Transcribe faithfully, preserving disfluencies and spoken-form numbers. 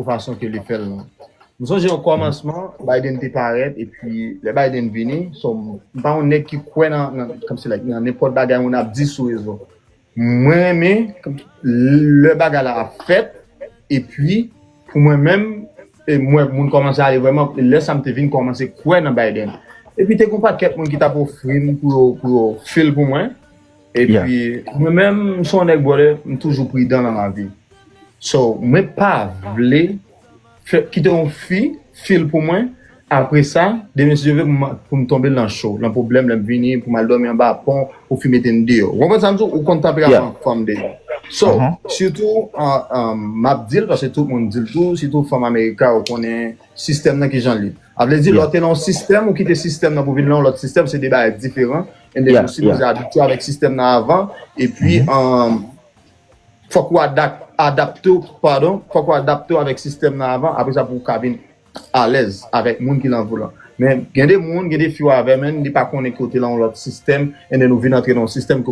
fason ke li fè l lan. M sonje yon kòmansman, Biden te parèt, epi lè Biden vini, so, m pa yon nèg ki kwè nan, nan, kòmsi, like, nan nenpòt bagay moun ap di sou rezo. Mwen renmen lè bagay la ap fèt, epi pou mwen menm, e mwen, moun kòmanse ale vrèman, lè sa m te vin kòmanse kwè nan Biden. Epi te gon pakèt moun ki t ap ofri m pou yo, pou yo fil pou mwen. Epi mwen menm, m se yon nèg, brother, m toujou pridan nan lavi. So, mwen pa vle fè, kite yon fi fil pou mwen. Apre sa, demen si Dye vle, pou m, pou m tonbe nan cho, nan pwoblèm, lè m vini, pou m al dòmi anba pon, pou fi mete m deyò. Ou konprann sa m di w? Ou konn tanperaman fanm deja. So, sitou, m ap di l, paske tout moun di l tou, sitou fanm Amerika, ou konnen sistèm nan kijan l ye. A vle di, lè w te nan yon sistèm, ou kite sistèm nan pou vin nan yon lòt sistèm, se de bagay diferan. And then, ou sipoze abitye avèk sistèm nan avan, epi, um, fòk ou adak-, adapte w, padon, fòk ou adapte w avèk sistèm nan avan, apre sa pou w ka vin alèz avèk moun ki nan vi w lan. Men gen de moun, gen de fi w avè, men li pa konnen kote nan yon lòt sistèm, and then ou vin antre nan yon sistèm ke w